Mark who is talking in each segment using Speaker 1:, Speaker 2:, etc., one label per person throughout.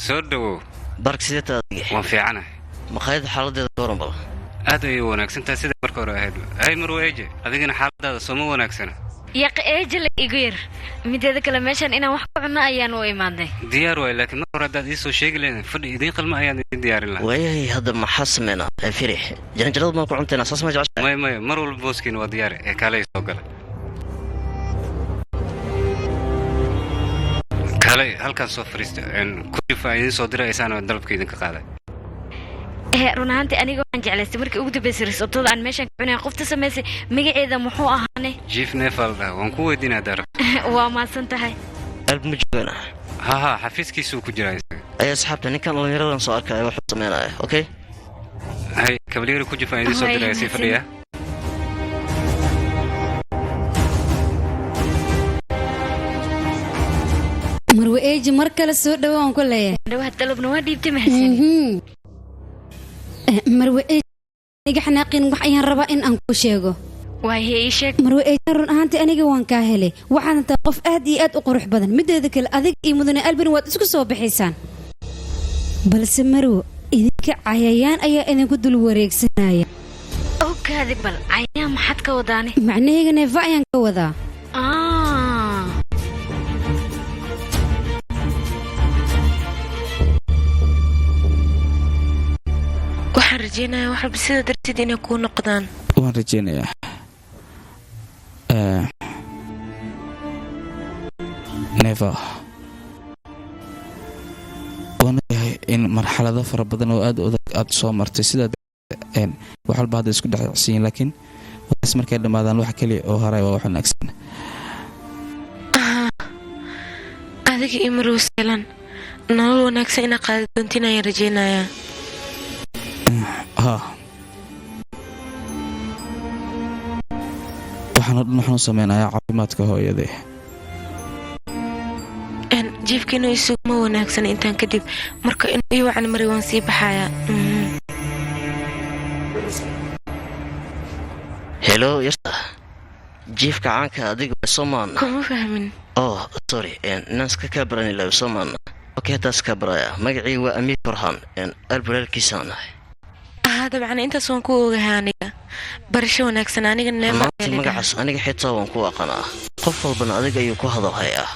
Speaker 1: Soo dhawow.
Speaker 2: Bark, sidee tahay adiga?
Speaker 1: Waan fiicanahay.
Speaker 2: Maqaayadda xaaladeeda ka waran bal?
Speaker 1: Aad ayay u wanaagsan tahay sida marka hore ahayd. Hay Marwe Eje, adigana xaaladaada sooma wanaagsana?
Speaker 3: Yaqa, Eejale igu yar. Mideeda kale, meeshan inaan wax ku cunno ayaan u imaadnay.
Speaker 1: Diyaar waay, laakiin mar hore haddaad ii soo sheegi lahayd, fadhi idiin qalma ayaan idin diyaarin lahaa.
Speaker 2: Waayahay, hadda maxaa sameynaa? Firi, jaranjarada maan ku cuntaynaa? Saas ma jeceshahay?
Speaker 1: Maya, maya, mar walba booskiina waa diyaari ee kaalay soo gala. Kaalay halkaan soo fadhiista. Kujifa idiin soo diraysaana dalabka idinka qaaday.
Speaker 3: Run ahaantii aniga waxaan jeclaystay markii ugu dambeysay risootada aan meeshan ka cunaya, qofta samaysay magaceeda muxuu ahaane?
Speaker 1: Jiif neefaa la dhaha. Waan ku weydiinaa haddaa rabto.
Speaker 3: Waa mahadsan tahay.
Speaker 2: Alb ma joogana?
Speaker 1: Ha ha, xafiiskiisuu ku jiraa isaga.
Speaker 2: Ayaa asxaabta, ninkan dhallinyaradan soo arkaya wuxuu sameynaya, okay.
Speaker 1: Hay kabalyeri, kujifa idiin soo
Speaker 3: Way,
Speaker 1: diraya, sii
Speaker 3: mahadsan.
Speaker 1: fadhiya.
Speaker 4: Marwe Eeji, mar kale soo dhawo aan ku leeyahay.
Speaker 3: Dhawaad dalabna waa dhiibtay, mahadsan.
Speaker 4: Marwe Eeji, iga xanaaqin, wax ayaan rabaa in aan kuu sheego.
Speaker 3: Waaye, ii sheeg.
Speaker 4: Marwe Eeji, run ahaantii aniga waan kaa helay. Waxaana tahay qof aad iyo aad u qurux badan. Mideeda kale, adig iyo mudane Albin waad isku soo baxaysaan, balse marwo, idinka cayayaan ayaa idinku dul wareegsanaya.
Speaker 3: Okaadi bal, cayayaan maxaad ka wadaane?
Speaker 4: Macnahayga neefa ayaan ka wadaa.
Speaker 3: Ah.
Speaker 5: Waxaan rajeynayaa wax walba sida darteed inay kuu noqdaan.
Speaker 6: Waan rajeynayaa. Neeva, waan ogahay in marxalado fara badan oo aad u adag aad soo martay, sidaa wax walba hadda isku dhexsiin, laakiin waxaas markay dhammaadaan, wax keliya oo haray waa wax wanaagsan.
Speaker 5: Ahaa, adiga iyo Marwo Seelan nolol wanaagsan inaa qaadi doontiin ayaan rajeynayaa.
Speaker 6: Haa, waxaan oo dhan waxaan u sameynayaa caafimaadka hooyaday.
Speaker 5: Jiifka inuu isuguma wanaagsan intaan kadib, marka inuu ii wacan mari, waan sii baxayaa.
Speaker 2: Hello yarta, jiifka caanka adiga soo maana?
Speaker 5: Kuma fahmin.
Speaker 2: Oh sorry, inaan iska kaa baran ilaawi soo maana. Okay, haddaas kaa baraya, magacii waa Amiir Farxaan, albalaalkiisaan ahay.
Speaker 5: Ahaa, dabcan intaas waan ku ogahay aniga. Barasho wanaagsan, aniga Neefa
Speaker 2: Maanta
Speaker 5: ayaa la dhahaa.
Speaker 2: Magacaas aniga xitaa waan ku aqanaa, qof walbana adiga ayuu ku hadalhayaa.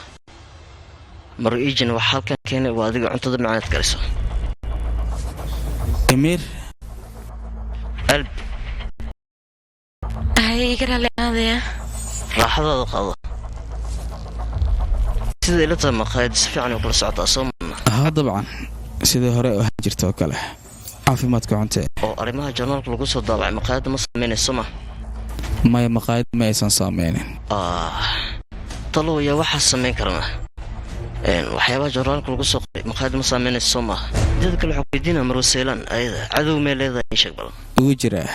Speaker 2: Mar iijin waxa halkan keenay waa adiga cuntada macaanaad kariso.
Speaker 6: Amiir.
Speaker 2: Alb.
Speaker 5: Haye, iga raalli aadaya.
Speaker 2: Raaxadaada qaado. Sida ila tahay, maqaayad si fiican ay kula socotaa soo maana?
Speaker 6: Haa, dabcan, sidii hore u ahaan jirta oo kale, caafimaadka cuntee.
Speaker 2: Oo arrimaha joornaalka lagu soo daabacay maqaayadda ma samaynayso ma?
Speaker 6: Maya, maqaayad ma aysan saameynin.
Speaker 2: Ah, talow yaa waxaa samayn karana? Waxyaabaha joornaalka lagu soo qoray maqaayadda ma samaynayso soo maaha? Mideeda kale, waxaan ku weydiinaa, Marwe Seylaan ayada cadow mee leedahay? Ii sheeg bal.
Speaker 6: Ugu jiraa,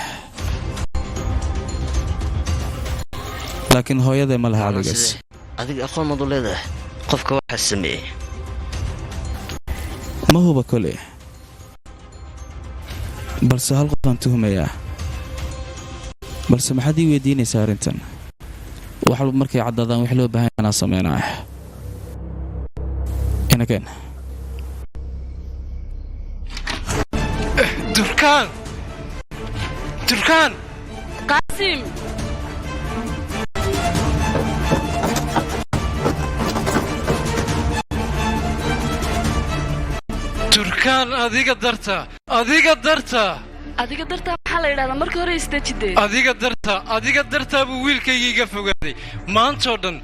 Speaker 6: laakiin hooyadee ma laha adigaas.
Speaker 2: Sidee? Adiga aqoon maad u leedahay qofka waxaa sameeyey?
Speaker 6: Ma huba kole, balse hal qof baan tuhumayaa. Balse maxaad ii weydiinaysaa arrintan? Wax walba markay caddaadaan, wax loo baahan anaa sameynaya. Inakeen.
Speaker 7: Durkaan, Durkaan!
Speaker 8: Qaasim.
Speaker 7: Durkaan, adiga darta, adiga darta.
Speaker 8: Adiga dartaa maxaa la yidhahdaa? Marka hore isdejidee.
Speaker 7: Adiga darta, adiga dartaa buu wiilkayga iga fogaaday. Maantoo dhan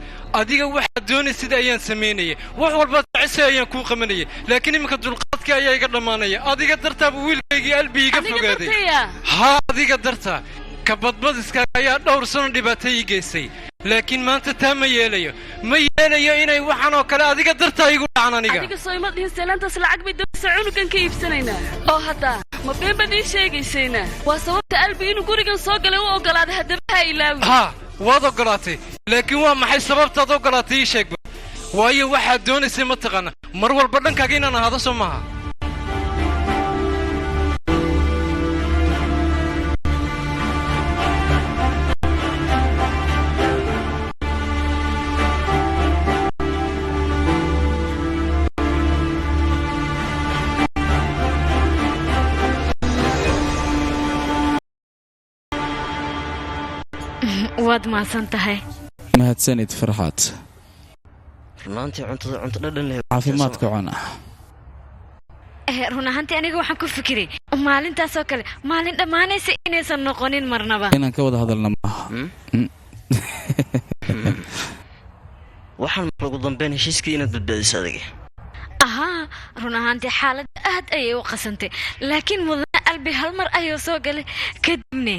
Speaker 7: adiga waxaad doonaysid ayaan samaynayay, wax walba jeceshay ayaan kuu qabanayay, laakiin iminka dulqaadka ayaa iga dhammaanaya. Adiga dartaa buu wiilkaygii Albi iga
Speaker 8: Adiga
Speaker 7: fogaaday.
Speaker 8: dartaya?
Speaker 7: Haa, adiga darta. Ka badbadiska ayaa dhowr sano dhibaato ii geystay, laakiin maanta taa ma yeelayo, ma yeelayo inay waxan oo kale adiga dartaa igu dhacan aniga.
Speaker 8: Adiga soo ima dhihin seelaantaas lacag bay doonaysaa, cunugan ka iibsanaynaa? Oo hadda ma been baad ii sheegaysayna? Waa sababta Albi inuu gurigan soo galay u oggolaaday. Haddaba ha ilaawi.
Speaker 7: Haa, waad oggolaatay, laakiin waa maxay sababtaad oggolaatay? Ii sheegba. Waayo waxaad doonaysay ma taqaana mar walba dhankaaga inaan ahaado soo maaha?
Speaker 3: Waad mahadsan tahay.
Speaker 6: Mahadsanid, Farxaad.
Speaker 2: Runaantii cuntada cunto dhadhan leh.
Speaker 6: Caafimaadka cuna.
Speaker 3: Run ahaantii aniga waxaan ku fikiray maalintaasoo kale maalin dhammaanaysa inaysan noqonin marnaba.
Speaker 6: Inaan ka wada hadalna maaha.
Speaker 2: Waxaan maqlay ugu dambeyn heshiiskii inaad badbaadiso adiga.
Speaker 3: Ahaa, run ahaantii xaaladda aad ayay u qasantay, laakiin mudane Albi hal mar ayuu soo galay, kadibne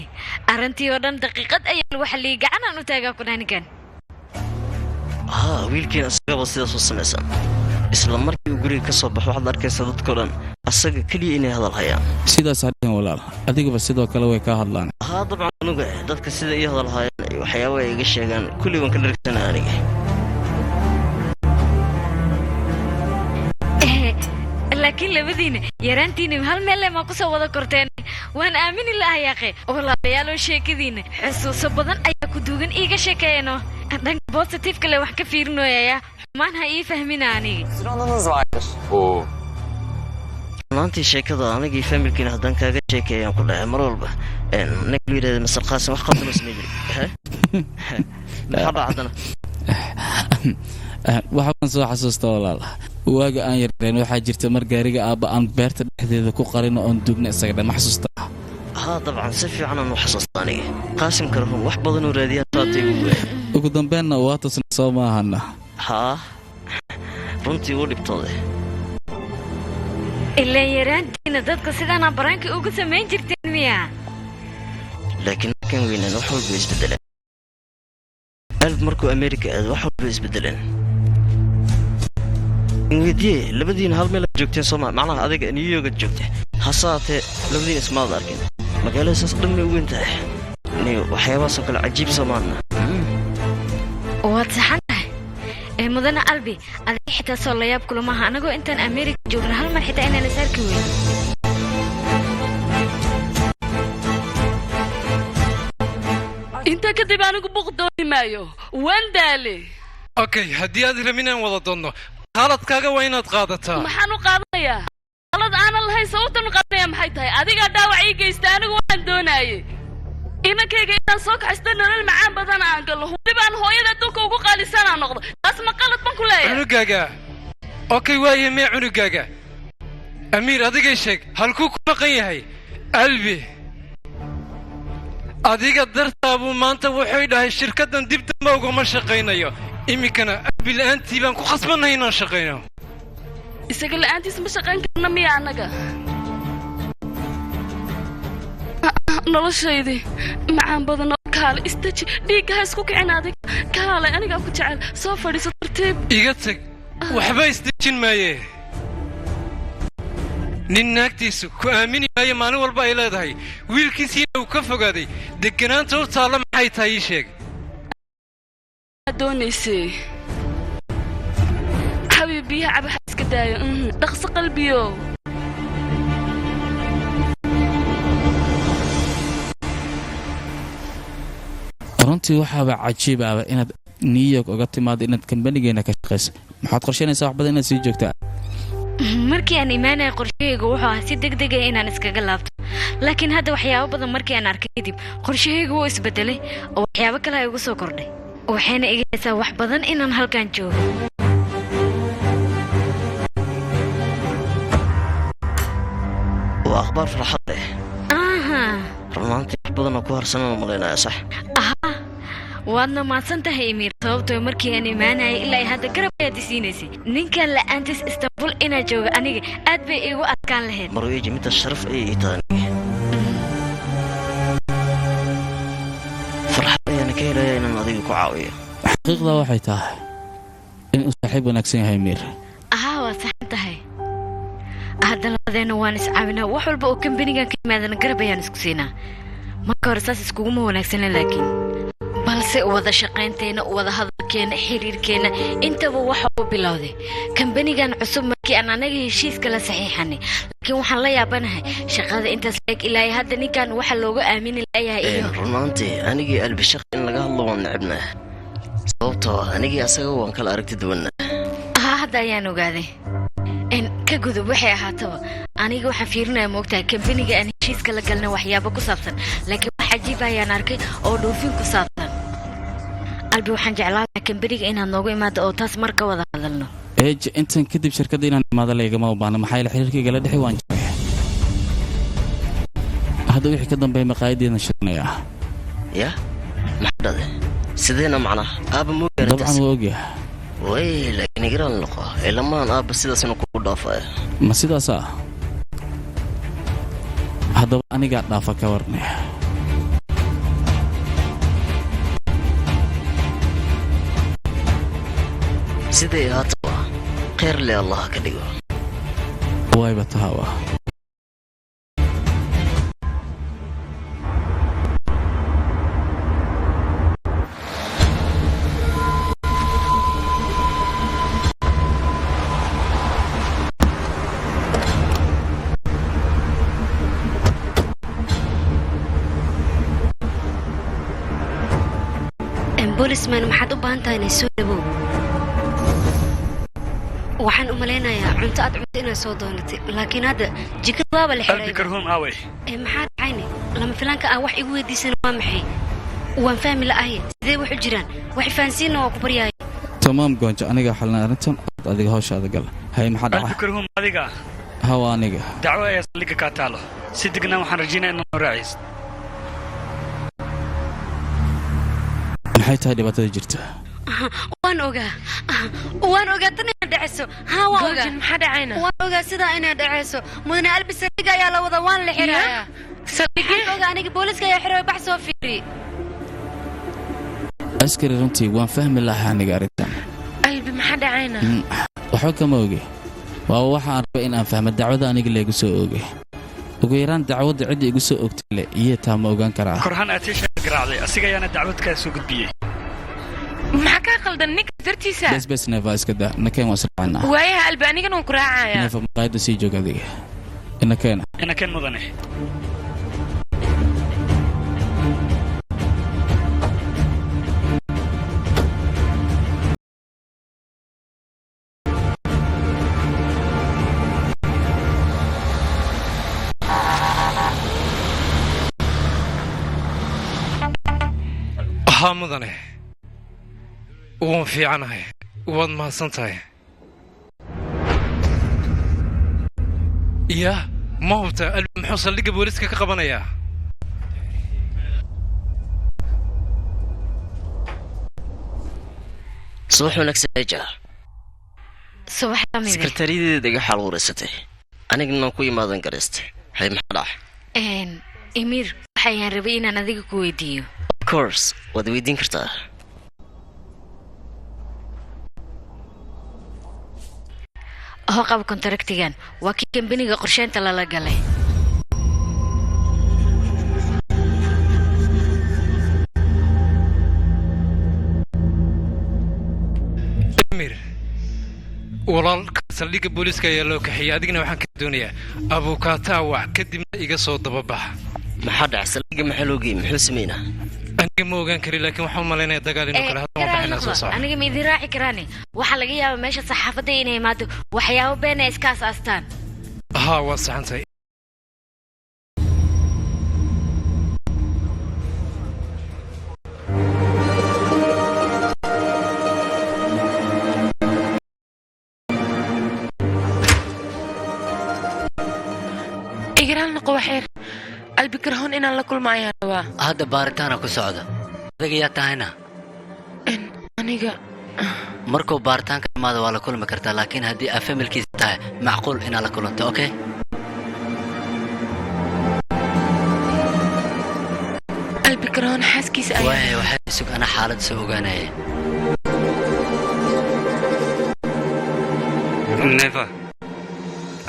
Speaker 3: arrintii oo dhan daqiiqad ayaa lagu xalliyey. Gacanaan u taagaa ku dhahay ninkan.
Speaker 2: Haa, wiilkiina isagaba sidaas u samaysan. Isla markii uu guriga ka soo baxo, waxaad arkaysaa dadkao dhan asaga keliya inay hadal hayaan.
Speaker 6: Sidaas hadhihin, walaal. Adigaba sidoo kale way kaa hadlaan.
Speaker 2: Haa, dabcan, anuga dadka sida ii hadal hayaan iyo waxyaaba ay iga sheegaan kulli waan ka dhargsana aniga.
Speaker 3: Laakiin labadiina yaraantiina hal meel maa kusoo wada korteen? Waan aamini lahayaaqe. Walaalayaaloo, sheekadiina xusuuso badan ayaa ku duugan. Iiga sheekeeyano dhanka positive le wax ka fiirinoyayaa, xumaan ha ii fahmina aniga.
Speaker 9: Sürü anınız vardır.
Speaker 10: Oo.
Speaker 2: Maantii sheekada anigii familkiina haddaan kaaga sheekeeyaan ku dhahay, mar walba ninka lu yidhahda Masar Qaasim wax qaldan oo samey jiray. Maxaa dhaca haddana?
Speaker 6: Waxaan soo xasuusta, walaal, waaga aan yareen waxaa jirta mar gaariga aabba aan beerta dhexdeeda ku qarino oon duugna isaga dhan. Ma xasuusta?
Speaker 2: Haa, dabcan, si fiican aan u xasuusta aniga. Qaasim Karhum wax badanuu raadiyaa saatay ugu waayay.
Speaker 6: Ugu dambeenna waa tusna, soo maahana?
Speaker 2: Haa, runtii wuu dhibtooday.
Speaker 3: Ilaan yaraantiina dadka sidaanaa baraanka ugu samayn jirteen miya?
Speaker 2: Laakiin markaan weynaan wax walba isbedeleen. Alb markuu Amerika aado wax walba isbedeleen. Weydiye, labadiina hal meel aad joogteen sooma? Macnaha adiga New York aad joogtay, hase haatee labadiina ismaad arkin. Magaalada saas dhan may u weyn tahay. Ni waxyaabahaasoo kale cajiib soomaana.
Speaker 3: Waad saxan tahay ee mudane Albi. Adiga xitaa soo layaab kulamaha anagoo intaan Amerika joogno hal mar xitaa inaan is arki weyn.
Speaker 8: Intaa kadib anigu buuq dooni maayo, waan daale.
Speaker 7: Okay, haddii aad rabin inaan wada doonno, qaaladkaaga waa inaad qaadataa.
Speaker 8: Maxaan u qaadanayaa qalad aanan lahayn? Sababtan u qaadanaya maxay tahay? Adigaa dhaawac ii geysta. Anigu waxaan doonaayey inankayga inaan soo kaxaysto, nolol macaan badan aan galno, weliba aan hooyada adduunka ugu qaalisan aan noqdo. Taas ma qalad baan ku leeyahay?
Speaker 7: Cunugaaga, okay, waaye mee cunugaaga Amiir, adigay sheeg halkuu ku maqan yahay Albi. Adiga dartaa buu maanta wuxuu dhahay shirkaddan dib dambe ugama shaqaynayo. Iminkana Albi la'aantii baan ku khasbannahay inaan shaqayno.
Speaker 8: Isaga la'aantiis ma shaqayn karna miya annaga? Noloshaydii macaan badan oo kaale istaji, dhiigga ha isku kicin. Adig kaale, anigaa ku jecel, soo fadhiiso tartiib.
Speaker 7: Iga tag, waxba isdejin maaye. Nin naagtiisu ku aamini maayo maalin walba ay leedahay, wiilkiisiina uu ka fogaaday, degganaanta u taalla maxay tahay? Ii sheeg.
Speaker 8: Doonaysay xabiib, biyaha caba, ha iska daayo. Dhaqso qalbiyo.
Speaker 6: Runtii waxaaba cajiib ahba inaad New York uga timaado inaad kambanigeena ka shaqayso. Maxaad qorsheynaysaa wax badan inaad sii joogtaa?
Speaker 3: Markii aan imaanaya qorshahayga wuxuu ahaa si deg dega inaan iskaga laabto, laakiin hadda waxyaabo badan markii aan arkay kadib qorshahayga wuu isbedelay oo waxyaabo kale ay igu soo kordhay, waxayna iga haysaa wax badan inaan halkan joogo.
Speaker 2: Waa akhbaar farxad leh.
Speaker 3: Aha.
Speaker 2: Runaantii wax badan oo ku harsanaan malaynaya, sax?
Speaker 3: Ahaa, waadna mahadsan tahay, Imiir, sababtoo markii aan imaanayay ilaa ay hadda garab ayaad isiinaysay. Ninkan la'aantiis Istanbul inaa jooga aniga aad bay iigu adkaan lahayd.
Speaker 2: Marweji, midda sharaf ayay ii tahay aniga. Farxad ayaana ka helayaa inaan adiga ku caawiyo.
Speaker 6: Xaqiiqda waxay tahay inuu saaxiib wanaagsan yahay Miir.
Speaker 3: Ahaa, waad saxan tahay. Hadda labadeenna waan iscaawinaa. Wax walba oo kambanigan ka yimaadana garab ayaan isku siinaa. Marka hore saas iskuguma wanaagsana, laakiin balse wada shaqaynteena, wada hadalkeena, xiriirkeena intaba waxa uu bilowday kambanigan cusub markii aan anaga heshiiska la saxiixanay. Laakiin waxaan la yaabanahay shaqada intaas leeg ilaa hadda ninkan waxa looga aamini layahay iyo
Speaker 2: Runaantii anigii Albishaq in laga hadlo waan necebnaa, sababtoo ah anigii asaga waan kala aragti duwannaa.
Speaker 3: Haa, hadda ayaan ogaaday n ka gudub. Waxay ahaataba aniga waxaan fiirinaya, moogtahay, kambaniga aan heshiiska la galnay waxyaabo ku saabsan, laakiin wax cajiib ayaan arkay oo dhoofin ku saabsan. Albi waxaan jeclaan lahaa kambaniga inaad noogu imaado oo taas mar ka wada hadalno.
Speaker 6: Eej, intan kadib shirkadda inaan imaado laygama u baahna, maxaa yeele xiriirkayga la dhexay waan jaray. Hadda wixii ka dambeeya maqaayadeedan shirinayaa.
Speaker 2: Ya, maxaa dhade? Sideena macnaha aabba muu
Speaker 6: Dabcan waa ogyahay.
Speaker 2: Way, laakiin igaraan noqo ilamaan aabba sidaas inuu kugu dhaafaya.
Speaker 6: Ma sidaas ah? Haddaba anigaa dhaafa, ka warnay.
Speaker 2: Siday ahaataba kheyr le Allah ka dhigo.
Speaker 6: Wayba tahawa.
Speaker 4: Bolisman, maxaad u baahan tahay? Inay soo dhawow. Waxaan u malaynayaa cunto aad cunto inaad soo doonatay, laakiin hadda jikada waaba la xiray.
Speaker 9: Albikarhum aaway?
Speaker 4: Ee, maxaa dhacayne? Lama filaanka ah wax igu weydiisana waa maxay? Waan fahmi la'ahay sidee wax u jiraan. Wax fahansiinna waa ku baryaaya.
Speaker 6: Tamaam Goonjo, anigaa xalina arrintan. Adiga hawshaada gal. Hay, maxaa dhaca?
Speaker 9: Albikarhum, adiga?
Speaker 6: Hawa, aniga.
Speaker 9: Dacwo ayaa saldhigga kaa taalo. Si degnaan waxaan rajaynaya inaad noo raacaysid.
Speaker 6: Maxay tahay dhibaatada jirta?
Speaker 4: Waan ogaa, waan ogaa tan inaad dhacayso. Haa, waan ogaa.
Speaker 5: Goojin, maxaa dhacayna?
Speaker 4: Waan ogaa sidaa inaad dhacayso. Mudane Albi saldhigga ayaa la wada, waan la xirayaa.
Speaker 5: Saldhigga?
Speaker 4: Waxaan ogaa aniga, booliska ayaa xiraya. Bax soo fiiri.
Speaker 6: Askari, runtii waan fahmi lahaa aniga arrintan.
Speaker 5: Albi, maxaa dhacayna?
Speaker 6: Waxba kama oge. Waa waxa aan rabay in aan fahmo dacwada aniga laygu soo oogay. Ugu yaraan dacwadda cidda igu soo oogtay le iyo taa ma ogaan karaa?
Speaker 9: Korhaan aatiisha garaacday, asiga ayaana dacwad kaa soo gudbiyey.
Speaker 5: Maxaa kaa qaldan ninkaas dartiisa?
Speaker 6: Bes bes, Neefa, iska daa. Nakeen, waan israacinaa.
Speaker 5: Waayaha Albi, anigana waan ku raacayaa.
Speaker 6: Neefa, maqaayadda sii joog adiga. Inakeena.
Speaker 9: Inakeen, mudane.
Speaker 7: Haa mudane, waan fiicanahay, waad mahadsan tahay. Yah, ma hubta? Albi muxuu saldhigga booliiska ka qabanayaa?
Speaker 2: Subax wanaagsan, Eja.
Speaker 3: Subax lamide.
Speaker 2: Sekretariyadeeda iga xaal wareysatay, anigana ku imaadan garaystay. Hay, maxaa dhaca?
Speaker 3: Emir, waxayaan rabay inaan adiga ku weydiiyo.
Speaker 2: Of course, waad weydiin kartaa.
Speaker 3: Hoo, qaba kontraktigan. Waa kii kambaniga qorsheynta lala galay.
Speaker 7: Emir walaalka saldhigga booliiska ayaa loo kaxeeyey, adigna waxaan ka doonayaa abuukaataa wac, kadibna iga soo dababax.
Speaker 2: Maxaa dhaca? Saldhigga maxaa loo geeyey? Muxuu sameynaa?
Speaker 7: Aniga ma ogaan kari, laakiin waxaan u malaynayaa dagaal inuu kale. Hadda waan baxaynaa, soo soco.
Speaker 3: Aniga ma idin raaci karaane. Waxaa laga yaabaa meesha saxaafadda inay imaado, waxyaabo been ay iska asaastaan.
Speaker 7: Haa, waa saxantahay.
Speaker 5: Igaraal noqo waxeer. Albikarhoon inaan la kulmo ayaan rabaa.
Speaker 10: Hadda baaritaana ku socda. Adiga yaa tahayna?
Speaker 5: Aniga.
Speaker 10: Markuu baaritaanka dhamaado waa la kulmi kartaa, laakiin haddii aad familkiisa tahay, macquul inaad la kulanto, okay?
Speaker 5: Albikarhoon xaaskiisa ayaa.
Speaker 10: Waaya, waxay sug, ana xaalad soo ogaanaya.
Speaker 1: Neefa,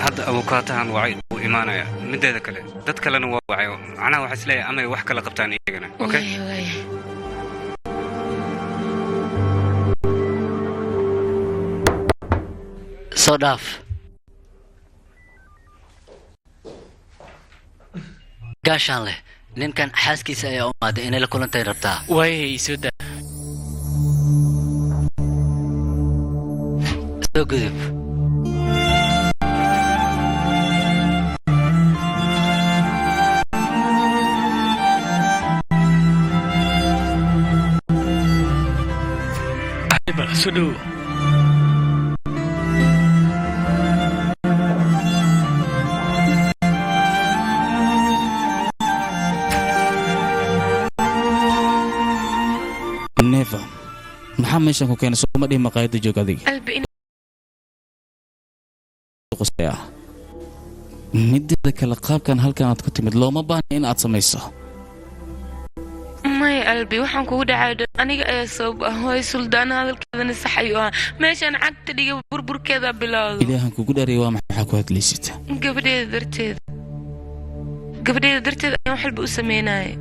Speaker 1: hadda abukaatahan wacay, wuu imaanaya. Mideeda kale dad kalena waa wacay. Macnaha waxaa isleeyahay amay wax kala qabtaan iyagana, okay?
Speaker 5: Waaya, waaya.
Speaker 10: Soo dhaaf. Gaashaan leh, ninkan xaaskiisa ayaa u maaday, inay la kulantay rabtaa.
Speaker 11: Waayay, soo daa.
Speaker 10: Soo gudub.
Speaker 9: Soo dhowo.
Speaker 6: Neeva, maxaa meeshan ku keenay? Sooma dhihi maqaayadda joog adiga?
Speaker 5: Albi in
Speaker 6: Qusaya. Mideeda kale, qaabkan halkan aad ku timid looma baahna in aad samayso.
Speaker 5: Maya Albi, waxaan kugu dhacay dhan aniga ayaa sabab ah. Hooy Suldaana hadalkeedana sax ayuu ahaa. Meeshaan cagta dhiga burburkeeda bilowdo.
Speaker 6: Ilaahan kugu dhaariyay, waa maxay waxaa ku hadlaysid?
Speaker 5: Gabadheeda darteeda, gabadheeda darteeda ayaan wax walba u sameynaya,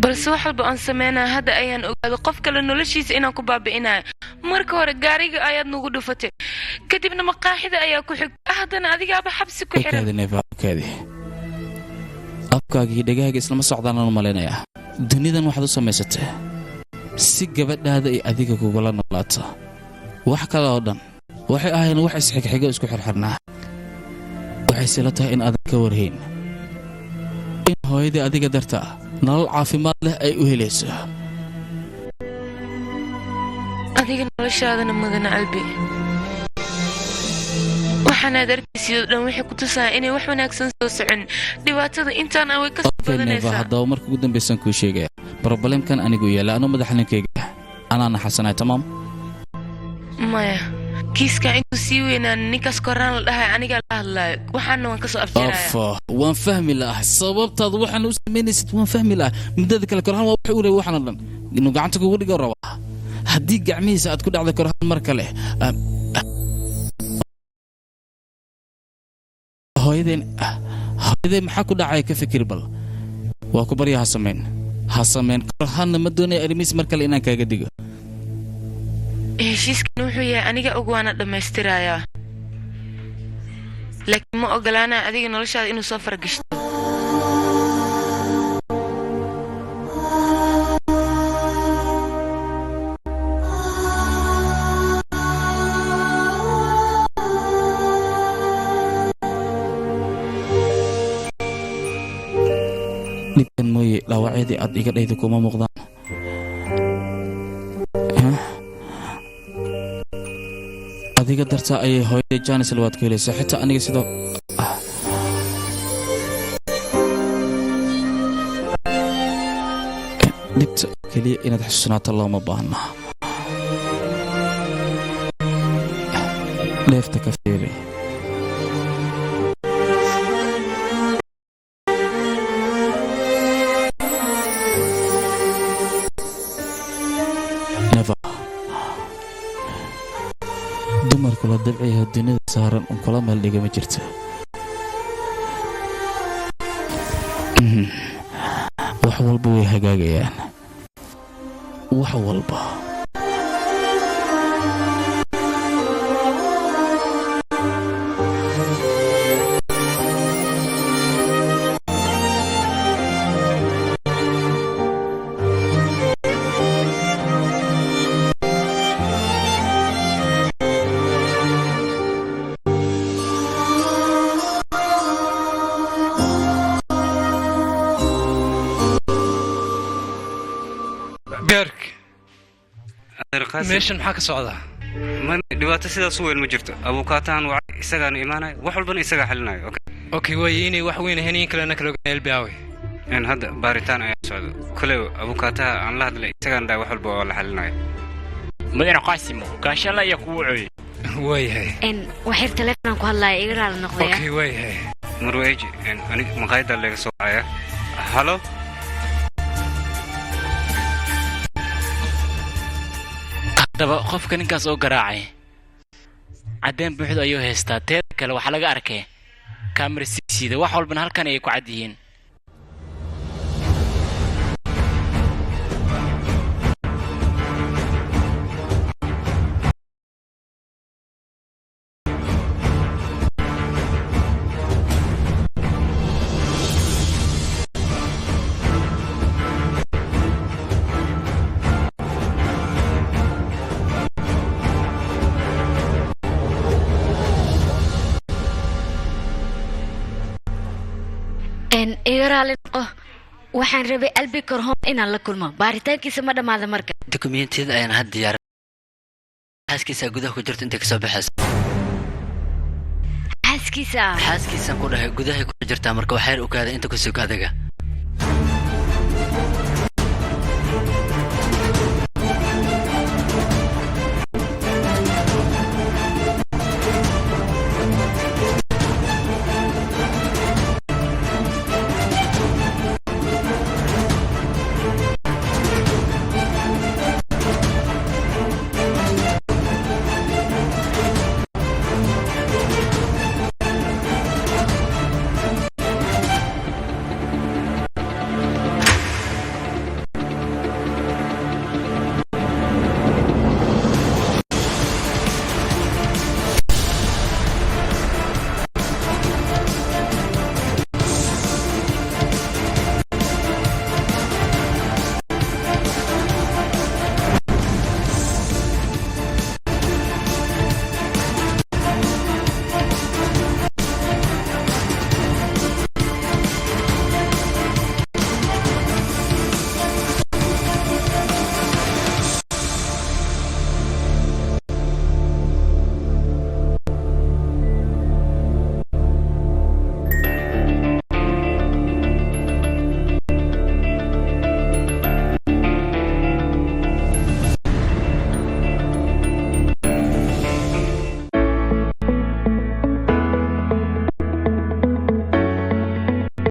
Speaker 5: balse wax walba aan sameynaya hadda ayaan ogaaday qof kale noloshiisa inaan ku baabi'inayo. Marka hore gaariga ayaad nagu dhufatay, kadibna maqaaxida ayaa ku xigtay, haddana adigaaba xabsi ku xiran.
Speaker 6: Okaadi Neeva, okaadi. Afkaaga iyo dhegahaaga islama socdaan aan u malaynayaa. Dunidan waxaad u samaysatay si gabadhaada iyo adiga kugula noolaato. Wax kale oo dhan waxay ahayn wax isxigxigo isku xirxirnaa. Waxayse la tahay in aadan ka warhayn in hooyadii adiga darta nolol caafimaad leh ay u helayso.
Speaker 5: Adiga noloshaadana mudana Albi, waxaanaad arkaysid oo dhan waxay ku tusaya inay wax wanaagsan soo socon. Dhibaatada intaan way ka soo
Speaker 6: Okay Neeva,
Speaker 5: badanaysaa.
Speaker 6: haddaba marka ugu dambaysan kuu sheegaya, problemkan anigu yaalla anuu madaxninkayga anaana xasanahay, tamaam.
Speaker 5: Maya, kiiskan intuu sii weynaan ninkaas koraan la dhahay anigaa la hadlaayo, waxaana waan kasoo afjaraya.
Speaker 6: Afa, waan fahmi lahaa sababtaad waxaan u samaynaysid, waan fahmi lahaa. Muddada kale Korhaan waa wax u reebay waxaan oo dhan inuu gacanta kugu dhigo rabaa. Haddii gacmihiisa aad ku dhacdo Korhaan mar kale, hooyadeen, hooyadeen maxaa ku dhacaya ka fikir bal. Waa ku barya, ha samayn, ha samayn. Korhaanna ma doonaya arrimihiis mar kale inaan kaaga digo.
Speaker 5: Heshiiskan wuxuu yahay aniga og, waana dhammaystirayaa, laakiin ma ogolaanaya adiga noloshaada inuu soo faragashto.
Speaker 6: Dhibkan mooye, dhaawacyadii aad iga dhayda kuma muuqdaan. Hah? Adiga dartaa ayay hooyaday jaanis labaad ku helaysaa, xitaa aniga sidoo. Dhibta keliya inaad xusuusnaato looma baahna, dheefta ka fiiri. Never. Dumarku la dabciyaha dunida saaran un kula meel dhiga ma jirto. Wax walba way hagaagayaan, wax walba.
Speaker 7: Beerk.
Speaker 1: Adeer Qaasim.
Speaker 7: Meeshan maxaa ka socda?
Speaker 1: Ma dhibaato sidaas u weyn ma jirto. Abukaatahan wacay, isagaana imaanaya, wax walbana isagaa xalinaya, okay?
Speaker 7: Okay, waaye inay wax weyn ahayn in kalena kala ogaan Elbi aawe.
Speaker 1: In hadda baaritaan ayaa socdo kale, abukaataha aan la hadlay isagaan dhahay wax walba waa la xalinaya.
Speaker 11: Mudane Qaasimo, gaashaanla ayaa kugu cooyey.
Speaker 7: Waayahay.
Speaker 3: N waxyar taleefonaan ku hadlaya, iga raali noqdaya.
Speaker 7: Okay, waayahay.
Speaker 1: Marwa Eji, ani maqaayadda laga soo wacaya. Halo.
Speaker 11: Haddaba qofka ninkaas oo garaacay caddeen buuxda ayuu haystaa. Teeda kale, waxaa laga arkay kaamira siisiida, wax walbana halkan ayay ku cad yihiin.
Speaker 3: N iga raali noqo, waxaan rabay Albi Korhoon inaan la kulmo. Baaritaankiisa ma dhammaada marka?
Speaker 10: Dukumentiyada ayaan had diyaar. Xaaskiisa gudaha ku jirto intay kasoo baxayso.
Speaker 3: Xaaskiisa?
Speaker 10: Xaaskiisaan ku dhahay, gudahay ku jirtaa. Marka waxyar u kaada inta ku suga adiga.